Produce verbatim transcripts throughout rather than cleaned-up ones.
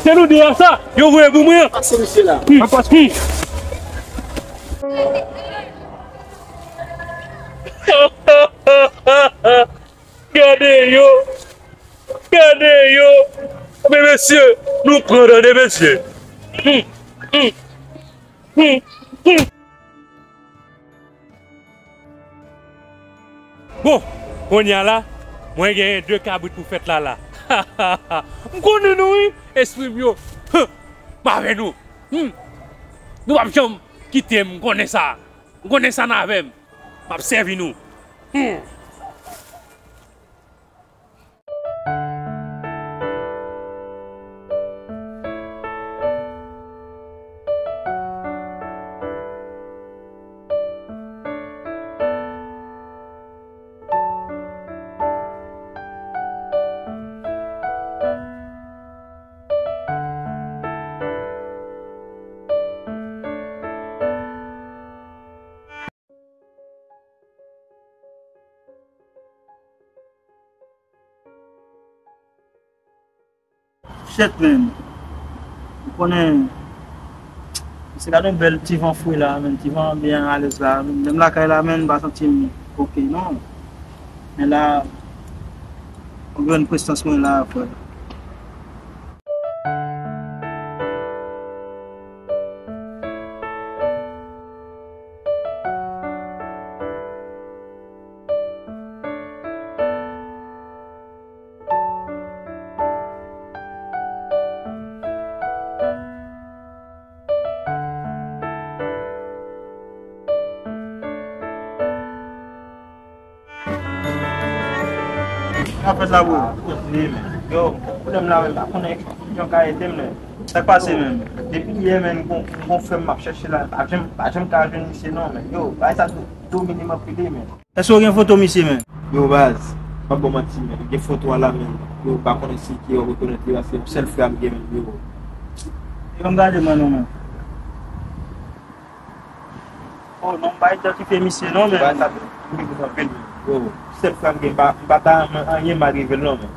Se nou de a sa, yo voye pou mwen an. Pase misye la. Hmm. Pase. Hmm. Gade yo. Gade yo. Men mesye, nou pran tande mesye. Hmm. Hmm. Hmm. Hmm. Bon, kounye a la, mwen genyen de kabrit pou fèt la la. M konnen nou wi, espri m yo. Huh, m avè nou. Hmm. Nou p ap janm kite m, m konnen sa. M konnen sa n avè m. M ap sèvi nou. Hmm. Shit, man. Ou konnen, se gade yon bèl ti van fre la, man. Ti van byen alèz la. Menm lakay la, man, m pa santi m oke, non. Men la, ou jwenn prestans mwen la, frè. Sa fèt la, bro? Yo, pwoblèm la, mwen pa konnen jan ka ede m, men. Sa k pase, menm? Depi yè, men, gon, gon frè m ap chèche la, pa janm, pa janm ka jwenn misye, non, men. Yo, bagay sa do-, domine m anpil, men. Èske w gen foto misye, men? Yo, baz, m p ap ba w manti, men. Gen foto a la, men. Yo, m pa konnen si ke w rekonèt li, paske se sèl frè a m gen, men, yo. Yo, m gade, mwen, non, men. Oh, non, m pa idantifye misye, non, men. Yo, baz, sa tou, m gen anpil, men. Yo, sèl frè a m gen, m pa, m pa ta renmen anyen mal rive l, non, men.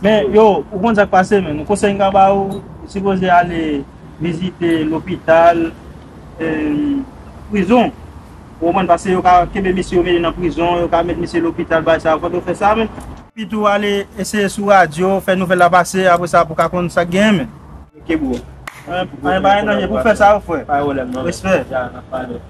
Men, yo, ou konn sa k pase, men. Yon konsèy m ka ba w, ou sipoze ale vizite lopital, eh, prizon. Ou konprann? Paske yo ka kenbe misye, yo mete nan prizon, yo ka met misye lopital, bagay sa yo, fòk yo fè sa, men. Pito ale eseye sou radyo, fè nouvèl la pase, apre sa, pou ka konn sa k genyen, men. Ok, bro. Anyen, anyen, pa gen danje, pou fè sa yo, frè. Pa gen pwoblèm, non, men. Respè. Ya, n ap pale.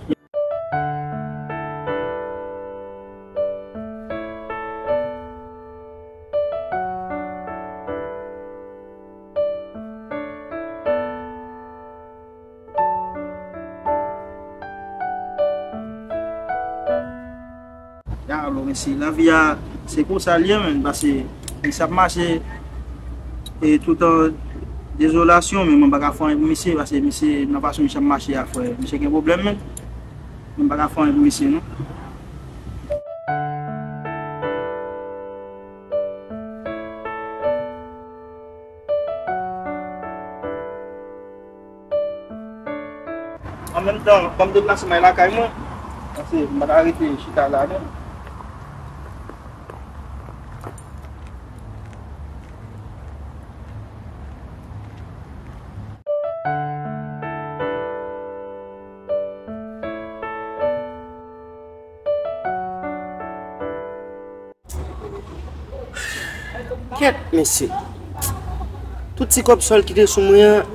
Ya, alò, mesye, lavi a, se konsa l ye, menn, paske misye ap mache, e, tout an dezolasyon, men mwen pa ka fè anyen pou misye, paske misye, nan fason misye ap mache a, frè, misye gen pwoblèm, menn. Mwen pa ka fè anyen pou misye, non. An menm tan, ban m deplase m al lakay mwen, paske m pa ka rete chita la, non. Kèt, mesye. Tout ti kòb sòl ki te sou mwen an,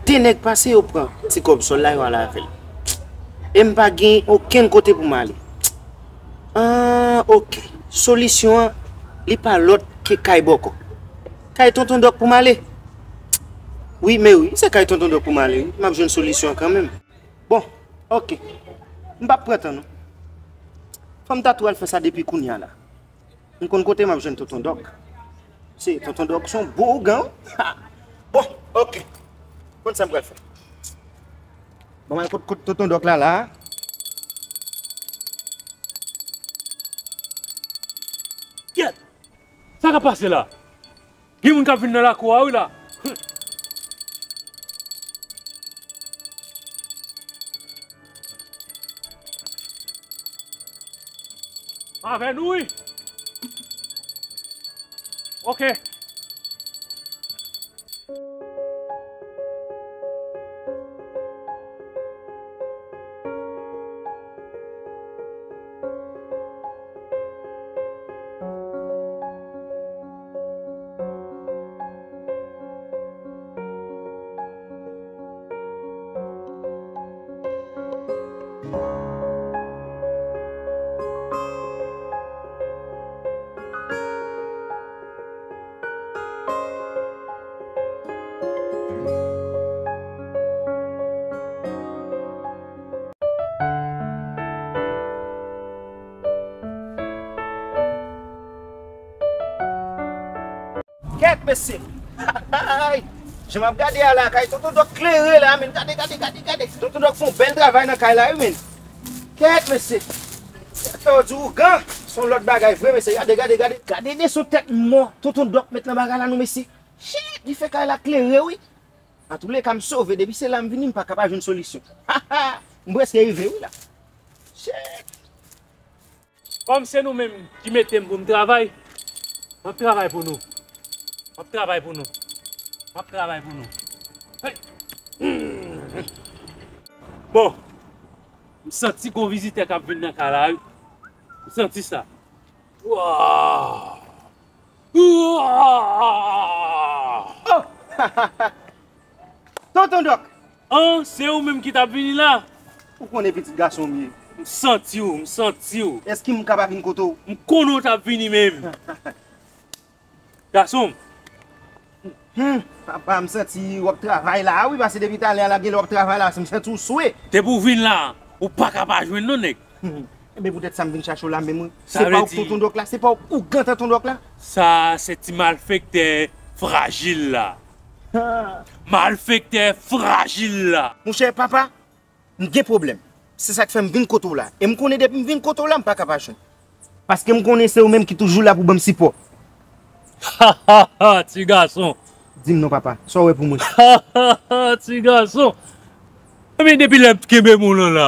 de nèg pase yo pran ti kòb sòl la, yo al avè l. E m pa gen okenn kote pou m ale. Ah, ok. Solisyon an, li pa lòt ke kay Bòkò. Kay Tonton Dòk pou m ale. Wi, men wi, se kay Tonton Dòk pou m ale, wi. M ap jwenn solisyon an kanmenm. Bon, ok. M p ap pran tan, non. Fò m ta tou al fè sa depi kounye a la. M konn kote m ap jwenn Tonton Dòk. Se Tonton Dòk, se yon bon ougan, wi. Ha! Bon, ok. Konn sa m pral fè. Bon, mwen kot, kot Tonton Dòk la, la. Kèt! Sa k ap pase la? Gen moun k ap vin nan lakou a, wi, la. Hum. Avè nou, wi. Ok. Kèt, mesye. Jan m ap gade a la, kay Tonton Dòk klere la, men. Gade, gade, gade, gade. Tonton Dòk fè yon bèl travay nan kay la, wi, men. Kèt, mesye. Fè w di ougan, se yon lòt bagay vre, mesye. Gade, gade, gade. Gade de sou tèt mò Tonton Dòk met nan bagay la, non, mesye. Shit, li fè kay la klere, wi. Antouleka, m sove. Depi se la m vini, m pa ka pa jwenn solisyon. M prèske rive, wi, la. Shit. Kòm se nou menm ki mete m pou m travay, m ap travay pou nou. M ap travay pou nou. M ap travay pou nou. Hey! Bon, m santi gon vizitè k ap vin nan kay la, wi. M santi sa. Waw! Waw! Oh! Tonton Dòk! An, se ou menm ki t ap vini la? Ou konnen pitit gason m ye. M santi w, m santi w. Èske m ka pa vin kote w? M konnen w t ap vini menm. Gason m. Hmm, papa, m santi w ap travay la, wi, paske depi talè a la, genlè w ap travay la, paske m santi w swe. Depi w vin la, ou pa ka pa jwenn non, nèg. Enben, poutèt sa m vin chache w la menm, wi. Se pa ou ki Tonton Dòk la, se pa ou ki ougan Tonton Dòk la. Sa se ti malfektè frajil la. Malfektè frajil la. Monchè, papa, m gen pwoblèm. Se sa k fè m vin kote w la. E m konnen depi m vin kote w la, m pa ka pa jwenn. Paske m konnen se ou menm ki toujou la pou ban m sipò. Ha, ha, ha, ti gason. Di m non, papa. Sa w wè pou mwen? Ha, ha, ha, ti gason. Ebyen, depi lè m kenbe m w lan la,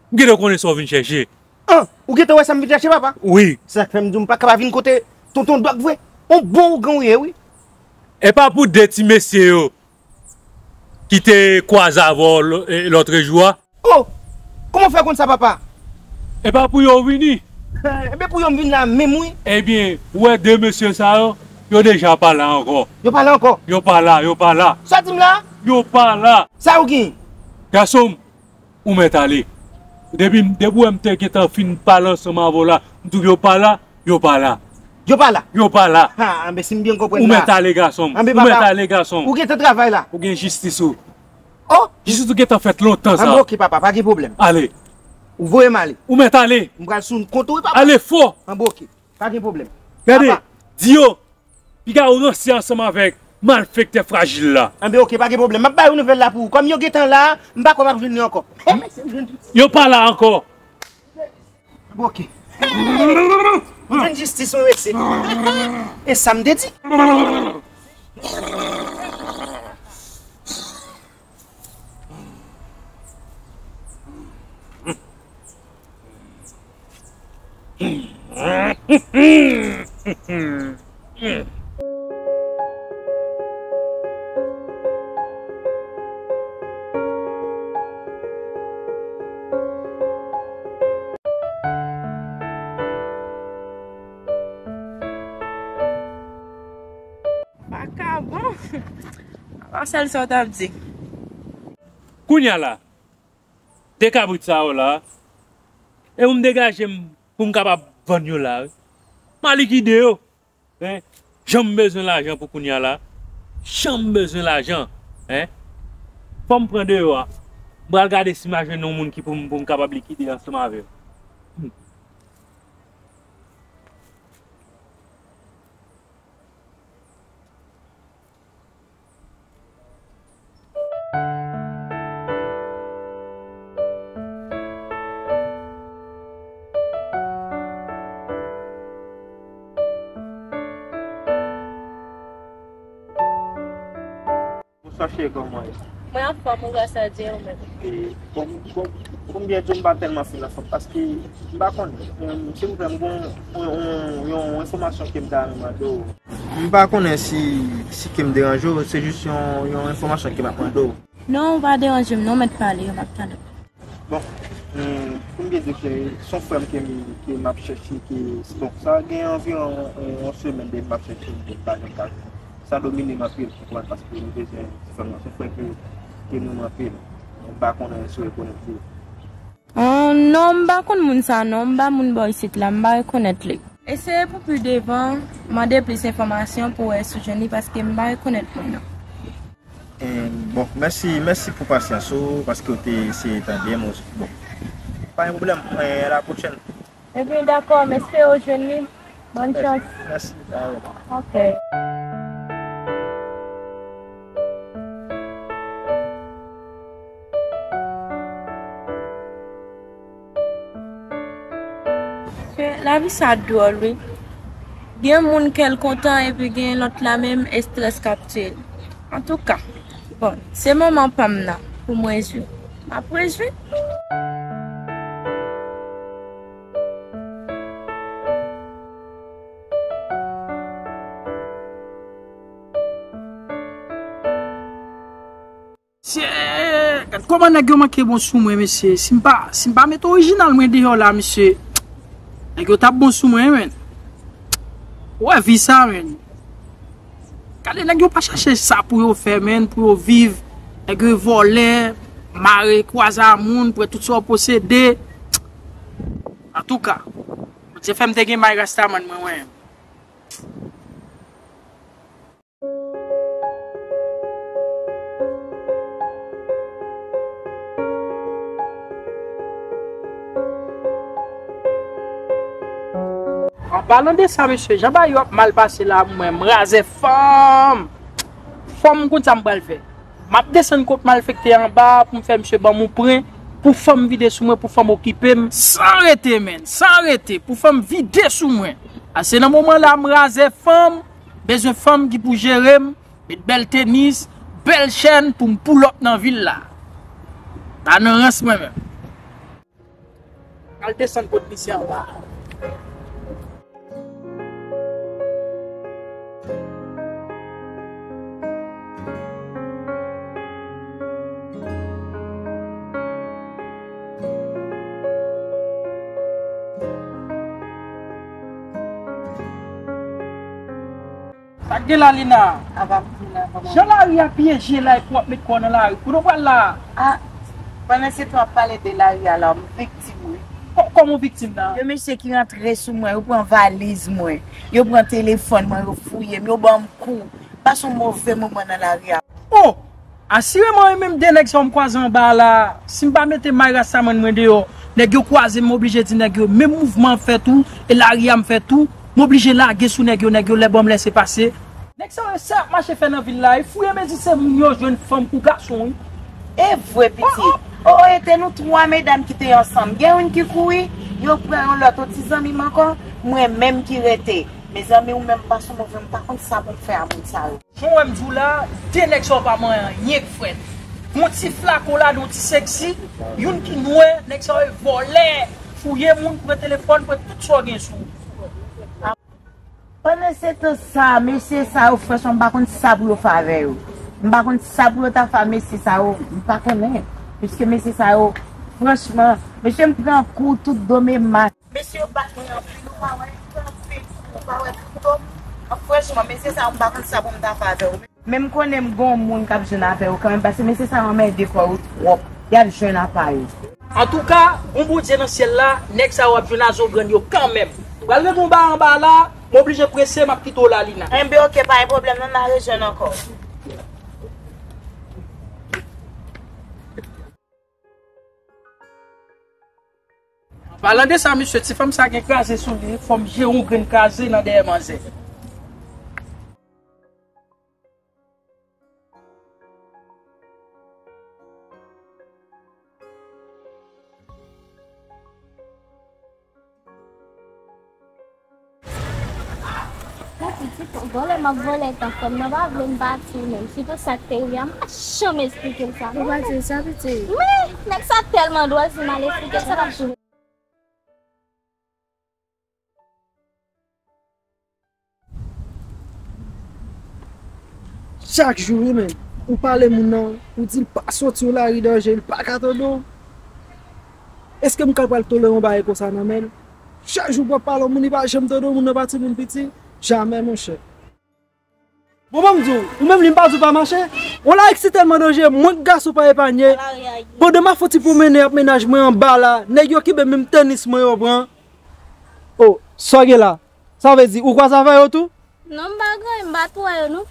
m gentan konnen sa w vin chèche. An, ou gentan wè sa m vin chèche, papa? Wi. Se sa k fè m di w m pa ka pa vin kote Tonton Dòk vre. On bon ougan w ye, wi. E pa pou de ti mesye yo ki te kwaze avè w lò-, e, lòtrejou a? Oh! Kòman w fè konn sa, papa? E pa pou yo w vini? Enben, pou yo m vin la menm, wi. Ebyen, ou wè de mesye sa yo, yo deja pa la ankò. Yo pa la ankò? Yo pa la, yo pa la. Sa w di m la? Yo pa la. Sa yo gen? Gason m, ou mèt ale. Depi, depi w wè m te gentan fin pale ansanm avè w la, m di w yo pa la, yo pa la. Yo pa la? Yo pa la. Ha, anben, si m byen konprann la. Ou mèt ale, gason m. Anben, papa, ou mèt ale, gason m. Ou gentan travay la? Ou gen jistis ou. Oh! Jistis ou gentan fèt lontan sa. Anben, oke, papa, pa gen pwoblèm. Ale. Ou voye m ale. Ou mèt ale. M pral sou kont ou, wi, papa. Ale fò. Anben, oke. Pa gen pwoblèm. Gade, papa, di yo, piga yo ranse ansanm avèk malfektè frajil la. Anben, oke, pa gen pwoblèm. M ap ba yo nouvèl la pou ou. Kòm yo gentan la, m pa kwè m ap jwenn li ankò. Yo pa la ankò. Anben, oke. M jwenn jistis mwen, mesye. E sa m te di. Vakabon! Apa sèl sa w t ap di. Kounye a la, de kabrit sa yo la, e pou m degaje m pou m kapab vann yo la, wi. M a likide yo. Hein? Jan m bezwen lajan pou kounye a la. Jan m bezwen lajan. Hein? Fò m pran deyò a. M pral gade si m a jwenn yon moun ki pou m, pou m kapab likide ansanm avè l. Hmm. Bonswa cheri, kòman w ye? Mwen anfòm, wi, gras a Dye, ou menm? E, bon, bon, pou m byen di w, m pa tèlman fin anfòm, paske m pa konnen. Em, silvouplè, m gon yon, yon, yon enfòmasyon ke m ta renmen mande w. M pa konnen si, si ke m deranje w, se jis yon, yon enfòmasyon ke m ap mande w. Non, ou pa deranje m, non, mèt pale, m ap tande w. Bon, hmm, pou m byen di w, cheri, se yon frè m ke m, ke m ap chèche, ke, bon, sa gen anviwon yon, yon semèn depi m ap chèche l, m pa janm ka jwenn. Sa domine m anpil, konprann, paske m bezwen ti frè m nan, se yon frè ke, ke nou renmen anpil. M pa konnen si w rekonèt li. Oh, non, m pa konn moun sa, non, m pa moun bò isit la, m pa rekonèt li. Eseye pou pi devan, mande plis enfòmasyon pou wè si w jwenn li, paske m pa rekonèt moun nan. Em, bon, mèsi, mèsi pou pasyans ou, paske w te eseye tande m, bon. Pa gen pwoblèm, eh, à la prochaine. Ebyen, dakò, m espere w jwenn li. Bòn chans. Mèsi, mèsi. Ok. Lavi sa dwòl, wi. Gen moun kè l kontan epi gen lòt la menm estrès k ap tiye l. Antouka, bon, se moman pa m nan pou mwen jwi. M ap rejwi. Mesye, gad kòman nèg yo manke bon sou mwen, mesye. Si m pa, si m pa mete orijinal mwen deyò la, mesye, nèg yo t ap bon sou mwen, men. Ou wè vi sa, men. Gade, nèg yo pa chache sa pou yo fè, men, pou yo viv. Nèg yo vòlè, mare, kwaze a moun, pran tout sa yo posede. Antouka, Bondye fè m te gen may rastaman mwen, mwen. An palan de sa, mesye, jan bagay yo ap mal pase la, mwen, m razè fanm. Fanm, m konn sa m pral fè. M ap desann kot malfektè anba pou m fè misye ban m yon pwen, pou fanm vide sou mwen, pou fanm okipe m, san rete, menn, san rete, pou fanm vide sou mwen. Ase nan moman la, m razè fanm, bezwen fanm ki pou jere m, met bèl tenis, bèl chèn pou m pull up nan vil la. Pa nan rans mwen menm. Al desann kot misye anba. Sa k gen la, Lina? Ava m di la, kòman? Jan lari a pyeje la epi w ap met kò w nan lari. Kote w pral la? A, pandan se tan w ap pale de lari a la, m viktim, wi. Kò-, kòman w viktim la? Gen mesye ki rantre sou mwen, yo pran valiz mwen, yo pran telefòn mwen, yo fouye m, yo ban m kou. M pase yon move moman nan lari a. O! Asireman, e menm de nèg sa yo m kwaze anba a la, si m pa mete may rastaman mwen deyò, nèg yo kwaze m, m oblije di nèg yo, menm mouvman an fè tou, e lari a m fè tou, m oblije lage sou nèg yo, nèg yo lè ban m lèse pase. Nèg sa yo, sa y ap mache fè nan vil la, e fouye mezi se moun yo jwenn fanm kou gason, wi. E vre, pitit. O, o, e te nou twa medam ki te ansanm. Gen youn ki kouri, yo pran yon lòt, yon ti zanmi m ankò, mwen menm ki rete. Mezanmi, ou menm, m pase yon move, m pa konn sa pou m fè a moun sa yo. Jan w wè m di w la, de nèg sa yo pa manyen anyen k frèt. Gon ti flakon ladan, yon ti seksi, youn ki nwè, nèg sa yo e vòlè, fouye moun, pran telefòn, pran tout sa w gen sou ou. Pandan se tan sa, mesye sa yo, franchman, m pa konn sa pou yo fè avè yo. M pa konn sa pou yo ta fè a mesye sa yo, m pa konnen. Piske mesye sa yo, franchman, mesye m pran kou, tout do m e mal. Mesye yo bat mwen anpil, ou pa wè, anpil, ou pa wè kouto m. An, franchman, mesye sa yo, m pa konn sa pou m ta fè avè yo. Men m konnen m gon moun k ap jwenn avè yo kanmenm, paske mesye sa yo anmède kò yo twòp. Y ap jwenn apa yo. Antouka, gon Bondye nan syèl la, nèg sa yo ap jwenn a zo grann yo kanmenm. Pral rete yon ba anba la, m oblije prese, m ap kite w la, Lina. Enben, oke, pa gen pwoblèm, non, n a rejwenn ankò. An palan de sa, mesye, ti fanm sa gen kraze sou li, fò m jere yon grenn kraze nan dèyè manzè. Bon, pitit, vòlè m ap vòlè tan fanm nan pa vle m pati menm. Sitou sa k te rive a, m pa janm esplike l sa. Ou pa di l sa, pitit? Wi, nèg sa tèlman dwòl, si m al esplike l sa, l ap jwe. Chak jou, wi, men. Ou pale moun nan, ou di l pa soti, ou lari danje, li pa ka tande w. Èske m ka pral tolere yon bagay konsa nan men l? Chak jou w ap pale yon moun, li pa janm tande w, moun nan pa timoun piti. Jamè, monchè. Bon, ban m di w, ou menm li m pa di w pa mache. Yon lari ki si tèlman danje, mwen k gason pa epanye. Pandan m ap fè yon ti pwomennen ak mennaj mwen anba la, nèg yo kenbe menm tenis mwen yo pran. O, sa w gen la? Sa vle di, ou kwaze avè yo tou? Non, m pa gen anyen, m pa twò wè yo, non.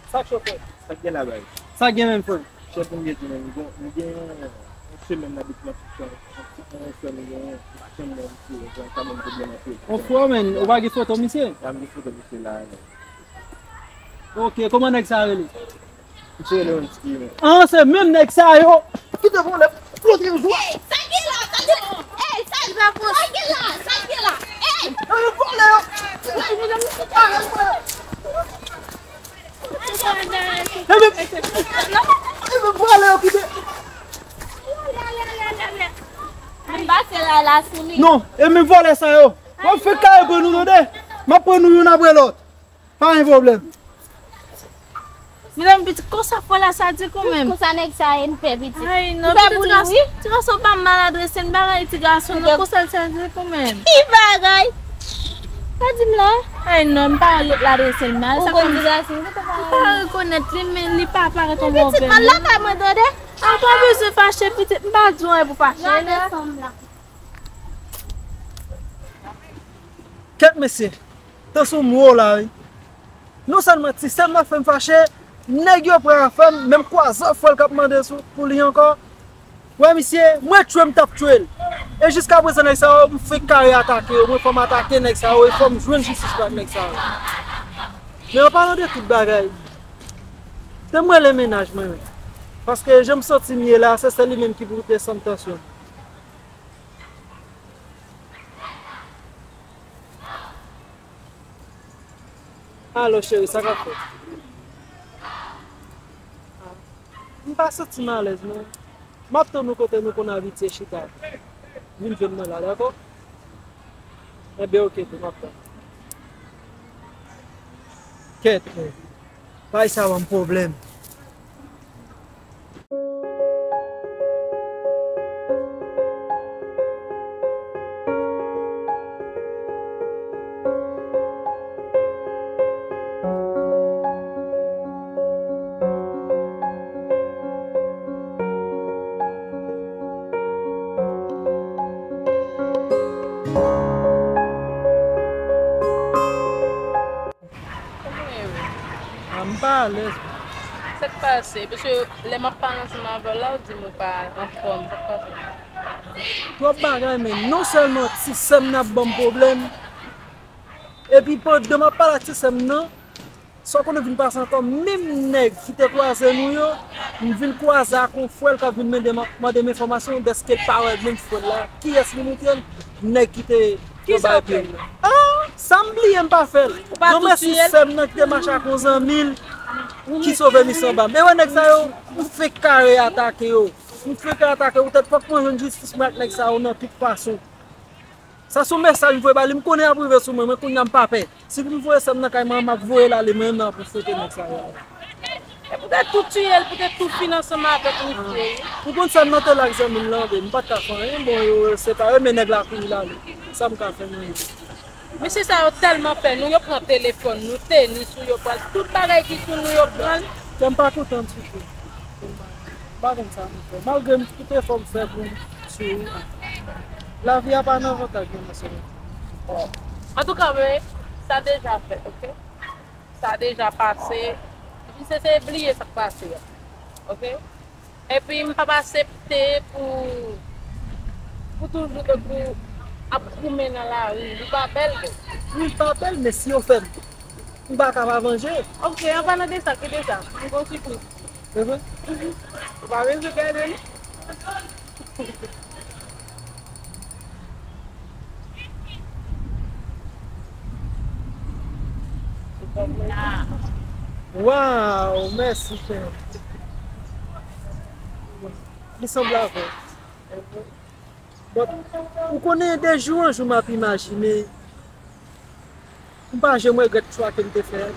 Sa k chofè? Sa k gen la, bay? Sa k gen menm, frè? Chèf, m gen di, men, m gen, m gen yon semèn m abite nan Frisson, yon ti, yon frè m gen, m pa janm wè misye, yon frè m, sa menm pwoblèm anpil. Yon frè, men, ou pa gen foto misye? A, m gen foto misye la, men. Oke, kòman nèg sa rele? Misye rele Wensky, men. An, se menm nèg sa yo. Kite vòlè. Flotè yo dwat. Ey, sa gen la, sa gen la? Ey, sa, sa gen la, sa gen la? Ey! Yo vòlè yo. Ebyen, ebyen, vòlè yo kite. Mwen pase la, la sou li. Non, e men vòlè sa yo. Mwen fè kare pran nou tande. M ap pran nou youn apre lòt. Pa gen pwoblèm. Medam pitit, konsa fò la sa di kanmenm. Konsa nèg sa ye, n pè pitit. Ay, non, pitit, ti gason pa m mal adrese n bagay ti gason, non, konsa l sa di kanmenm. Ki bagay? Sa di m la? Ay, non, m pa lòt la adrese n mal. Ou konn ti gason, ou pa rekonèt li, men li pa parèt yon bon pè. Pitit, m al lakay mwen tande. An pa bezwen fache, pitit, m pa di w anyen pou fache, non. Kèt mesye, tansyon m wo la wi. Non sèlman ti sè m nan fè m fache, nèg yo pran afè m, menm kwaze fwèl k ap mande sou, pou li ankò. Wè misye, mwen tchwe m t ap tchwe l. E jiskaprezan nèg sa yo, m fenk kare atake yo, mwen fò m atake nèg sa yo, e fò m jwenn jistis pou nèg sa yo. Men an palan de tout bagay, te m rele mennaj mwen wi. Paske jan m santi m ye la, se sèl li menm ki pou desann tansyon m. Alo cheri, sa k ap fèt? M pa santi m alèz non. M ap tann ou kote nou konn abitye chita. Vin jwenn mwen la, dakò? Enben oke tou, m ap tann. Kèt, men. Bagay sa ban m pwoblèm. Kòman w ye? A, m pa alèz. Sa k pase? Paske lè m ap pale ansanm avè w la, w di m ou pa anfòm. Sa k pase? Twòp bagay, men non sèlman ti sè m nan ap ban m pwoblèm, epi pandan m ap pale ak ti sè m nan, sa w konnen vin pase ankò, menm nèg ki te kwaze nou yo, m vin kwaze ak yon frè l k ap vin mande m, mande m enfòmasyon dèske l pa wè menm frè l la. Kiyès li montre l? Nèg ki te Ki sa w fè? Ah, sa m bliye m pa fè l. Ou pa tou tiye l? Yon mèsi sè m nan ki te mache ak yon zanmi l ki sove misye anba m. E wè nèg sa yo, m fenk kare atake yo. M fenk kare atake yo. Poutèt fòk mwen jwenn jistis mwen ak nèg sa yo nan tout fason. Sa se yon mesaj m voye ba li. M konnen y ap rive sou mwen. Mwen kounye a m pa pè. Si pou m voye sè m nan kay mwen, m ap voye l ale mwen menm nan pou fete nèg sa yo. E poutèt tou tiye l, poutèt tou fin ansanm avèk misye. Ou konn sè m nan te la ak zanmi l lan, men m pa t ka fè anyen. Bon, yo separe, men nèg la kouri l ale. Sa m ka fè mwen menm? Mesye sa yo tèlman pè nou, yo pran telefòn nou, tenis nou, yo pran tout bagay ki sou nou, yo pran l. Kè m pa kontan ditou. M pa konn sa m fè. Malgre m tout efò m fè pou m souri, lavi a pa nan avantaj mwen nan sèl. Antouka, men, sa deja fèt, oke? Sa deja pase. Jis eseye bliye sa k pase a. Oke? Epi m p ap aksepte pou, pou toujou tankou ap goumen nan lari. Li pa bèl, bro. Wi, li pa bèl, men si yo fè m, m pa ka pa vanje. Oke, an palan de sa, kite sa. M gon sipriz. Se vre? Ou pa bezwen gade li. Waw, mèsi, chè. Li sanble avè w. But, ou konnen, de jou an jou, m ap imajine. M pa janm regrèt chwa ke m te fè a.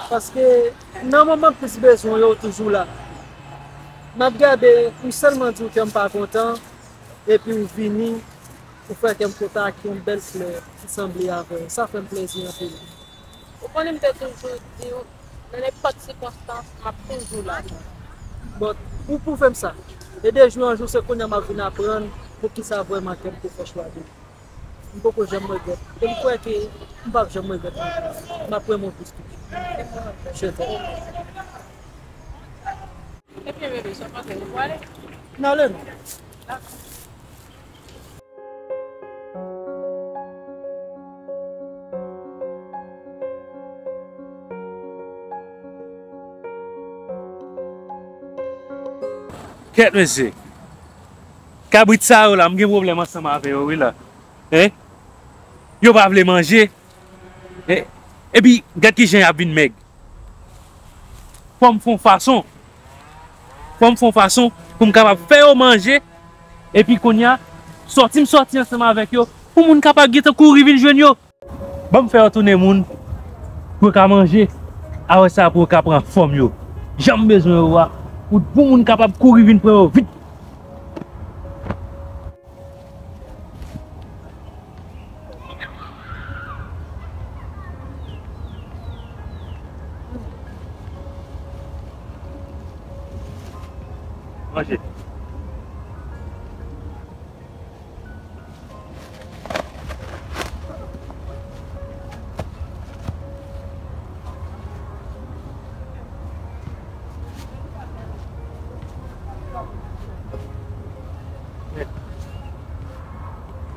Paske nan moman m plis bezwen w yo, ou toujou la. M ap gade, ou sèlman di w ke m pa kontan, epi ou vini, ou fè kè m kontan ak yon bèl flè ki sanble avè w. Sa fè m plezi anpil. Ou konnen m te toujou di w, nan nenpòt sikonstans, m ap toujou la. But, ou pwouve m sa. E de jou an jou, se kounye a m ap vin aprann poukisa vrèman ke m te fè chwa de ou. M poko janm regrèt. E m kwè ke m p ap janm regrèt non plis. M ap renmen w plis toujou. Je t'aime. Ebyen, bebe, sa w panse? Nou prale? N ale non. Dakò. Kèt mesye. Kabrit sa yo la, m gen pwoblèm ansanm avè yo wi la. Hein? Yo pa vle manje. Hein? Epi, gad kijan y ap vin mèg. Fò m fè yon fason. Fò m fè yon fason pou m kapab fè yo manje. Epi kounye a, sòti m sòti ansanm avèk yo, pou moun kapab gentan kouri vin jwenn yo. Ban m fè yo tounen moun pou yo ka manje. Apre sa, pou yo ka pran fòm yo. Jan m bezwen yo a, pou, pou moun kapab kouri vin pran yo vit. Manje.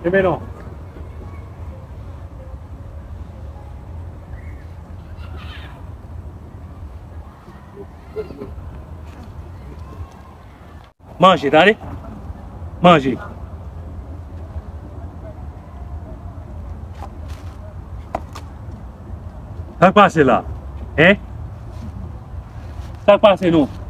Kenbe non. Manje, tande. Manje. Sa k pase la? Hein? Sa k pase non?